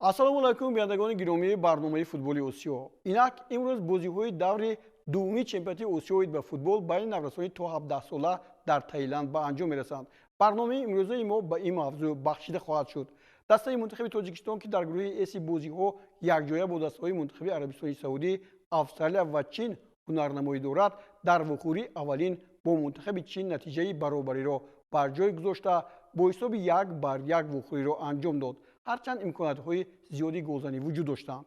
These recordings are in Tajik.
Ассалому алайкум, бинандагони гиромии барномаи футболи Осиё. Инак имрӯз бозиҳои даври дуввуми чемпионати Осиё оид ба футбол байни наврасони то 17 сола дар Таиланд ба анҷом мерасанд. Барномаи имрӯзаи мо ба ин мавзӯъ бахшида хоҳад шуд. Дастаи мунтахаби Тоҷикистон, ки дар гурӯҳи эси бозиҳо якҷоя бо дастаҳои мунтахаби Арабистони Саудӣ, Австралия ва Чин ҳунарнамоӣ дорад, дар вухӯрии аввалин бо мунтахаби Чин натиҷаи баробариро бар ҷой гузошта, бо ҳисоби 1-1 вухӯриро анҷом дод, ҳарчанд имкониятҳои зиёди голзанӣ вуҷуд доштанд.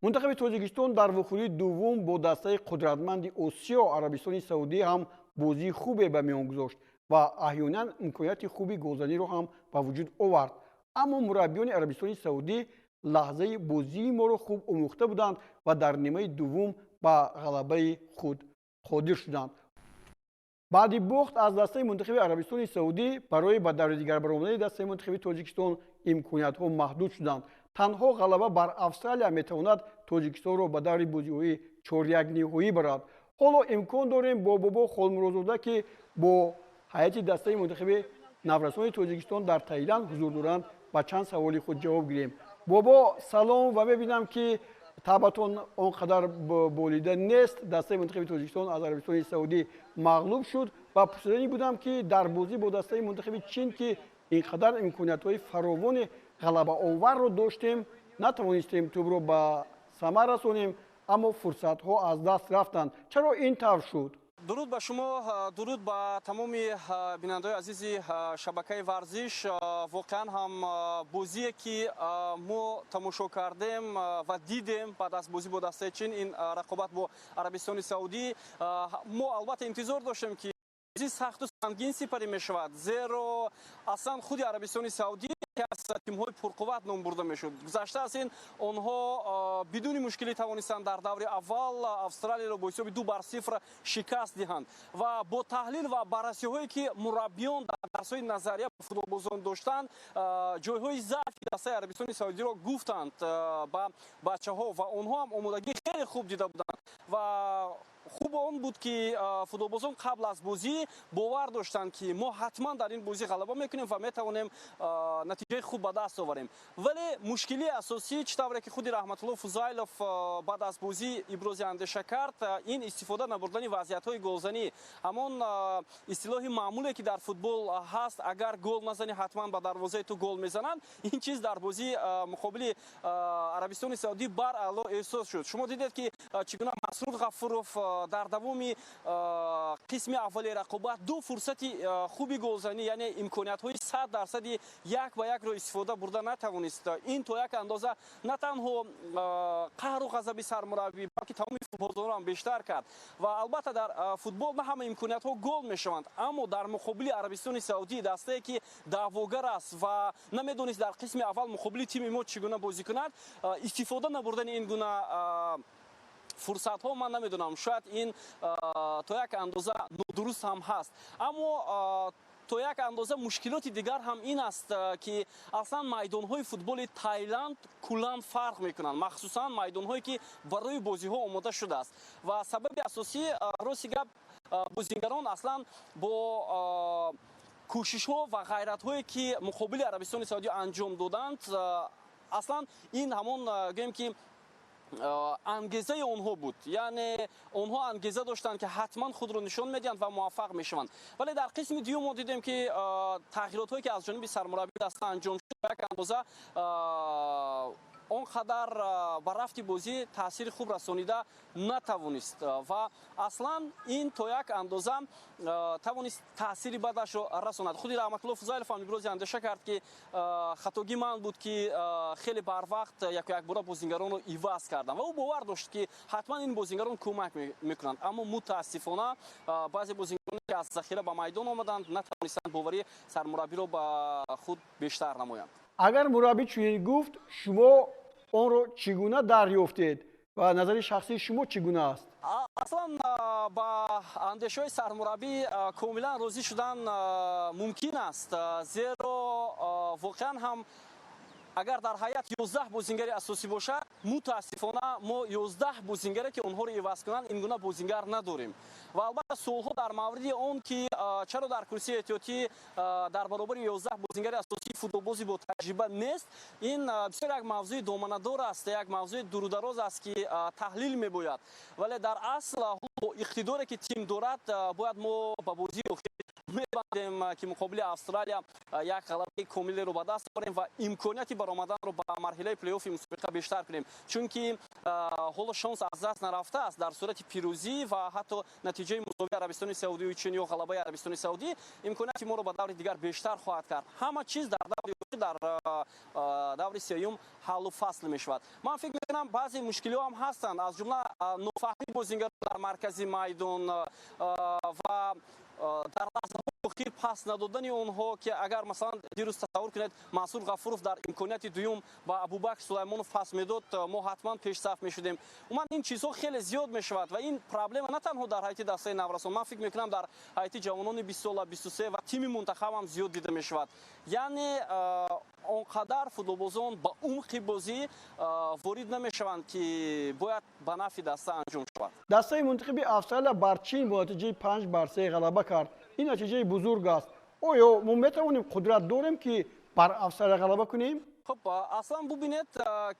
Мунтахаби Тоҷикистон дар вухӯрии дуввум бо дастаи қудратманди Осиё, Арабистони Саудӣ, ҳам бозии хубе ба миён гузошт ва аҳёнан имконияти хуби голзаниро ҳам ба вуҷуд овард. Аммо мураббиёни Арабистони Саудӣ лаҳзаи бозии моро хуб омӯхта буданд ва дар нимаи дуввум ба ғалабаи худ қодир шуданд. Баъди бохт аз дастаи мунтахаби Арабистони Саудӣ барои ба даври дигар баромадани дастаи мунтахаби Тоҷикистон имкониятҳо маҳдуд шуданд. Танҳо ғалаба бар Австралия метавонад Тоҷикистонро ба даври бозиҳои чорякниҳоӣ барад. Ҳоло имкон дорем бо Бобо Холмуродзода, ки бо ҳайати дастаи мунтахаби наврасони Тоҷикистон дар Таиланд ҳузур доранд, ба чанд саволи худ ҷавоб гирем. Бобо, салом, ва мебинам, ки табатон он қадар болида нест. Дастаи мунтахаби Тоҷикистон аз Арабистони Саудӣ мағлуб шуд ва пурсиданӣ будам, ки дар бозӣ бо дастаи мунтахаби Чин, ки ин қадар имкониятҳои фаровони ғалабаоварро доштем, натавонистем тӯбро ба самар расонем, аммо фурсатҳо аз даст рафтанд. Чаро ин тавр шуд? Дуруд ба шумо, дуруд ба тамоми бинандаҳои азизи шабакаи варзиш. Воқеан ҳам, бозие ки мо тамошо кардем ва дидем баъд аз бозӣ бо дастаи Чин, ин рақобат бо Арабистони Саудӣ, мо албатта интизор доштем, ки бозӣ сахту сангин сипарӣ мешавад, зеро аслан худи Арабистони Саудӣ яке аз тимҳои пурқувват ном бурда мешуд. Гузашта аз ин, онҳо бидуни мушкилӣ тавонистанд дар даври аввал Австралияро бо ҳисоби 2-0 шикаст диҳанд. Ва бо таҳлил ва баррасиҳое ки мураббиён дар дарсҳои назария ба футболбозон доштанд, ҷойҳои заъфи дастаи Арабистони Саудиро гуфтанд ба бачаҳо ва онҳо ҳам омодагии хеле хуб дида буданд. Ва хуб он буд, ки футболбозон қабл аз бозӣ бовар доштанд, ки мо ҳатман дар ин бозӣ ғалаба мекунем ва метавонем натиҷаи хуб ба даст оварем. Вале мушкилии асосӣ, чӣ тавре ки худи Раҳматулло Фузайлов баъд аз бозӣ ибрози андеша кард, ин истифода набурдани вазъиятҳои голзанӣ. Ҳамон истилоҳи маъмуле, ки дар футбол ҳаст: агар гол назанӣ, ҳатман ба дарвозаи ту гол мезананд. Ин чиз дар бозии муқобили Арабистони Саудӣ бараъло эҳсос шуд. Шумо дидед, ки чӣ гуна Масрур Ғафуров дар давоми қисми аввали рақобат ду фурсати хуби голзанӣ, яъне имкониятҳои 100 дарсади 1-1-ро истифода бурда натавонист. Ин то як андоза на танҳо қаҳру ғазаби сармураббӣ, балки тамоми футболбозонро ҳам бештар кард. Ва албатта, дар футбол на ҳама имкониятҳо гол мешаванд, аммо дар муқобили Арабистони Саудӣ, дастае ки даъвогар аст ва намедонист дар қисми аввал муқобили тими мо чӣ гуна бозӣ кунад, истифода набурдани ин гуна фурсатҳо, ман намедонам, шояд ин то як андоза нодуруст ҳам ҳаст. Аммо то як андоза мушкилоти дигар ҳам ин аст, ки аслан майдонҳои футболи Тайланд куллан фарқ мекунанд, махсусан майдонҳое ки барои бозиҳо омода шудааст. Ва сабаби асосӣ, рости гап, бозигарон аслан бо кӯшишҳо ва ғайратҳое ки муқобили Арабистони Саудӣ анҷом доданд, аслан ин ҳамон, гӯем ки, ангезаи онҳо буд, яъне онҳо ангеза доштанд, ки ҳатман худро нишон медиҳанд ва муваффақ мешаванд. Вале дар қисми дуюм мо дидем, ки тағйиротҳое ки аз ҷониби сармураббии даста анҷом шуд, ба як андоза он қадар ба рафти бозӣ таъсири хуб расонида натавонист ва аслан ин то як андоза тавонист таъсири бадашро расонад. Худи Раҳматулло Фузайлов ҳам ибрози андеша кард, ки хатогӣ ман буд, ки хеле барвақт яку якбора бозингаронро иваз кардам, ва ӯ бовар дошт, ки ҳатман ин бозингарон кӯмак мекунанд. Аммо мутаассифона, баъзе бозингароне ки аз захира ба майдон омаданд, натавонистанд боварии сармураббиро ба худ бештар намоянд. Агар мураббӣ чунин гуфт, шумо онро чӣ гуна дарёфтед ва назари шахсии шумо чӣ гуна аст? Аслан ба андешаҳои сармураббӣ комилан розӣ шудан мумкин аст, зеро воқеан ҳам Агар дар ҳайат 11 бозингари асосӣ бошад, мутаассифона, мо 11 бозингаре, ки онҳоро иваз кунанд, ин гуна бозингар надорем. Ва албатта, суолҳо дар мавриди он, ки чаро дар курсии эҳтиётӣ дар баробари 11 бозингари асосӣ футболбози бо таҷриба нест, ин бисёр як мавзӯи доманадор аст, як мавзӯи дурудароз аст, ки таҳлил мебояд. Вале дар асл, бо иқтидоре, ки тим дорад, бояд мо ба бозии охир мебандем, ки муқобили Австралия як ғалабаи комилеро ба даст орем ва имконияти баромаданро ба марҳилаи плейофи мусобиқа бештар кунем, чунки ҳоло шонс аз даст нарафтааст. Дар сурати пирӯзӣ ва ҳатто натиҷаи мусовии Арабистони Саудию Чин ё ғалабаи Арабистони Саудӣ имконияти моро ба даври дигар бештар хоҳад кард. Ҳама чиз дар даври дар даври сеюм ҳаллу фасл мешавад. Ман фикр мекунам, баъзе мушкилиҳо ҳам ҳастанд, аз ҷумла нофаҳмии бозингарон дар маркази майдон ва дар лаҳзаҳои охир пас надодани онҳо, ки агар, масалан, дирӯз, тасаввур кунед, Мансур Ғафуров дар имконияти дуюм ба Абубакр Сулаймонов пас медод, мо ҳатман пешсаф мешудем. Умуман, ин чизҳо хеле зиёд мешавад ва ин проблема на танҳо дар ҳайати дастаи наврасон, ман фикр мекунам, дар ҳайати ҷавонони 20 сола, 23 ва тими мунтахаб ҳам зиёд дида мешавад. Яъне он қадар футболбозон ба умқи бозӣ ворид намешаванд, ки бояд ба нафъи даста анҷом шавад. Дастаи мунтахаби Австралия бар Чин бо натиҷаи 5 бар 3 ғалаба кард. Ин натиҷаи бузург аст. Оё мо метавонем, қудрат дорем, ки бар Австралия ғалаба кунем? Хуб, аслан бубинед,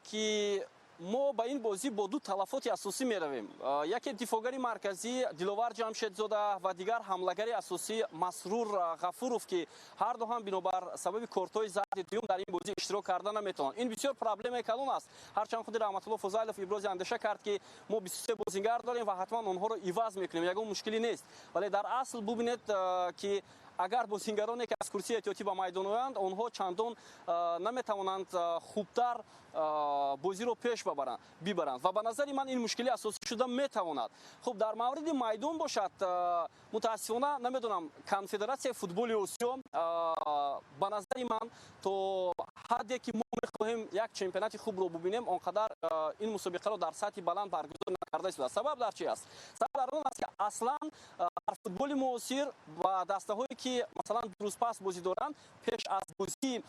ки мо ба ин бозӣ бо ду талафоти асосӣ меравем: яке дифоъгари марказӣ Диловар Ҷамшедзода ва дигар ҳамлагари асосӣ Масрур Ғафуров, ки ҳарду ҳам бинобар сабаби кортҳои зарди дуюм дар ин бозӣ иштирок карда наметавонанд. Ин бисёр проблемаи калон аст, ҳарчанд худи Раҳматулло Фузайлов ибрози андеша кард, ки мо 23 бозингар дорем ва ҳатман онҳоро иваз мекунем, ягон мушкилӣ нест. Вале дар асл бубинед, ки агар бозингароне, ки аз курсии эҳтиётӣ ба майдон оянд, онҳо чандон наметавонанд хубтар бозиро пеш бибаранд ва ба назари ман ин мушкили асосӣ шуда метавонад. Хуб, дар мавриди майдон бошад, мутаассифона, намедонам, Конфедератсияи футболи Осиё, ба назари ман, то ҳадде ки мо мехоҳем як чемпионати хубро бубинем, он қадар ин мусобиқаро дар сатҳи баланд баргузор накарда истодааст. Сабаб дар чи аст? Сабаб дар он аст, ки аслан дар футболи муосир ба дастаҳое, ки, масалан, дурӯз пас бозӣ доранд, пеш аз бозӣ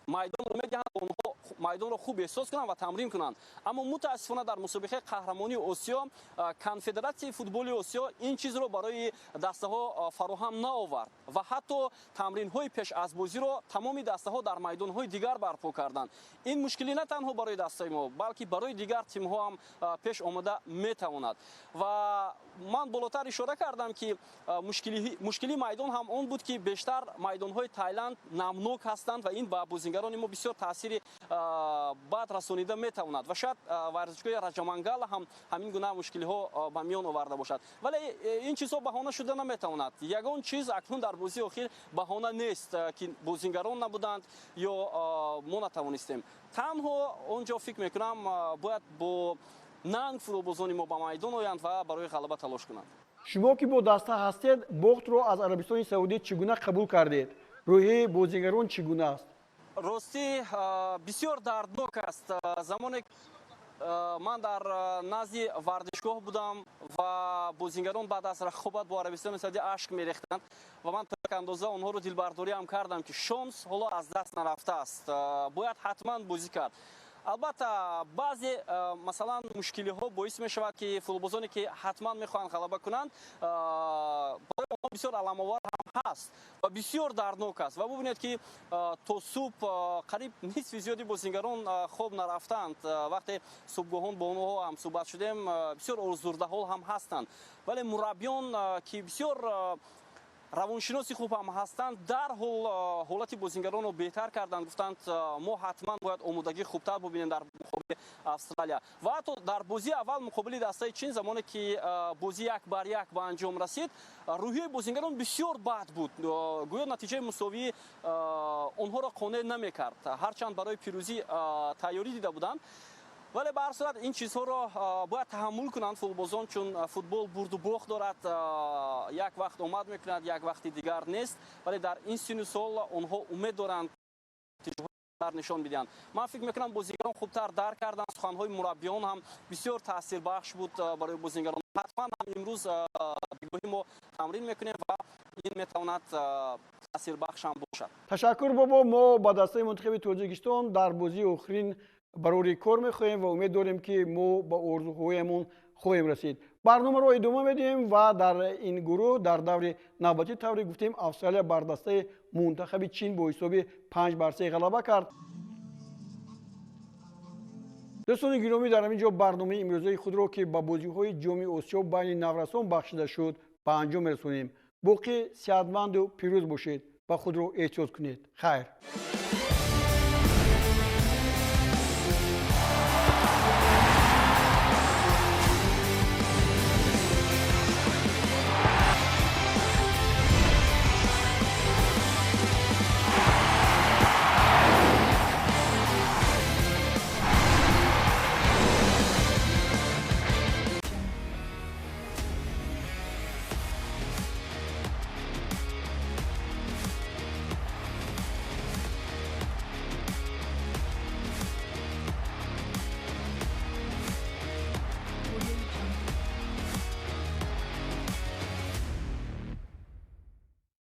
майдонро медиҳанд, онҳо майдонро хуб эҳсос кунанд ва тамрин кунанд. Аммо мутаассифона, дар мусобиқаи қаҳрамонии Осиё Конфедератсияи футболи Осиё ин чизро барои дастаҳо фароҳам наовард ва ҳатто тамринҳои пеш аз бозиро тамоми дастаҳо дар майдонҳои дигар барпо карданд. Ин мушкилӣ на танҳо барои дастаи мо, балки барои дигар тимҳо ҳам пеш омада метавонад. Ва ман болотар ишора кардам, ки мушкилии майдон ҳам он буд, ки бештар майдонҳои Тайланд намнок ҳастанд ва ин ба бозингарони мо бисёр таъсири бад расонида метавонад ва шояд варзишгоҳи Раҷамангала ҳам ҳамин гуна мушкилиҳо ба миён оварда бошад. Вале ин чизҳо баҳона шуда наметавонад. Ягон чиз акнун дар бозии охир баҳона нест, ки бозингарон набуданд ё мо натавонистем. Танҳо он ҷо, фикр мекунам, бояд бо нанг футболбозони мо ба майдон оянд ва барои ғалаба талош кунанд. Шумо, ки бо даста ҳастед, бохтро аз Арабистони Саудӣ чӣ гуна қабул кардед? Рӯҳияи бозигарон чӣ гуна аст? Ростӣ, бисёр дарднок аст. Замоне ман дар назди варзишгоҳ будам ва бозингарон баъд аз рақобат бо Арабистони Саудӣ ашк мерехтанд ва ман то як андоза онҳоро дилбардориам кардам, ки шонс ҳоло аз даст нарафтааст, бояд ҳатман бозӣ кард. Албатта, баъзе, масалан, мушкилиҳо боис мешавад, ки футболбозоне, ки ҳатман мехоҳанд ғалаба кунанд, барои онҳо бисёр аламовар ҳам ҳаст ва бисёр дарднок аст. Ва бубинед, ки то субҳ қариб нисфи зиёди бозингарон хоб нарафтанд. Вақте субҳгоҳон бо онҳо ҳам суҳбат шудем, бисёр озурдаҳол ҳам ҳастанд. Вале мураббиён, ки бисёр равоншиноси хуб ҳам ҳастанд, дарҳол ҳолати бозингаронро беҳтар карданд. Гуфтанд, мо ҳатман бояд омодагии хубтар бубинем дар муқобили Австралия. Ва ҳатто дар бозии аввал муқобили дастаи Чин, замоне ки бозӣ 1 бар 1 ба анҷом расид, рӯҳияи бозингарон бисёр бад буд, гӯё натиҷаи мусовӣ онҳоро қонеъ намекард, ҳарчанд барои пирӯзӣ тайёрӣ дида буданд. Вале ба ҳар сурат, ин чизҳоро бояд таҳаммул кунанд футболбозон, чун футбол бурду бохт дорад, як вақт омад мекунад, як вақти дигар нест. Вале дар ин синну сол онҳо умед доранд нишон бидиҳанд. Ман фикр мекунам, бозигарон хубтар дарк карданд. Суханҳои мураббиён ҳам бисёр таъсирбахш буд барои бозингарон. Ҳатман ҳам имрӯз бегоҳӣ мо тамрин мекунем ва ин метавонад. Таъсирбахш ҳам бошад. Ташаккур, Бобо. Мо ба дастаи мунтахаби Тоҷикистон дар бозии охирин барори кор мехоҳем ва умед дорем, ки мо ба орзуҳоямон хоҳем расид. Барномаро идома медиҳем ва дар ин гурӯҳ дар даври навбатӣ, тавре гуфтем, Австралия бар дастаи мунтахаби Чин бо ҳисоби 5-3 ғалаба кард. Дӯстони гиромӣ, дар ҳамин ҷо барномаи имрӯзаи худро, ки ба бозиҳои Ҷоми Осиё байни наврасон бахшида шуд, ба анҷом мерасонем. Боқӣ сеҳатманду пирӯз бошед ва худро эҳтиёт кунед. Хайр.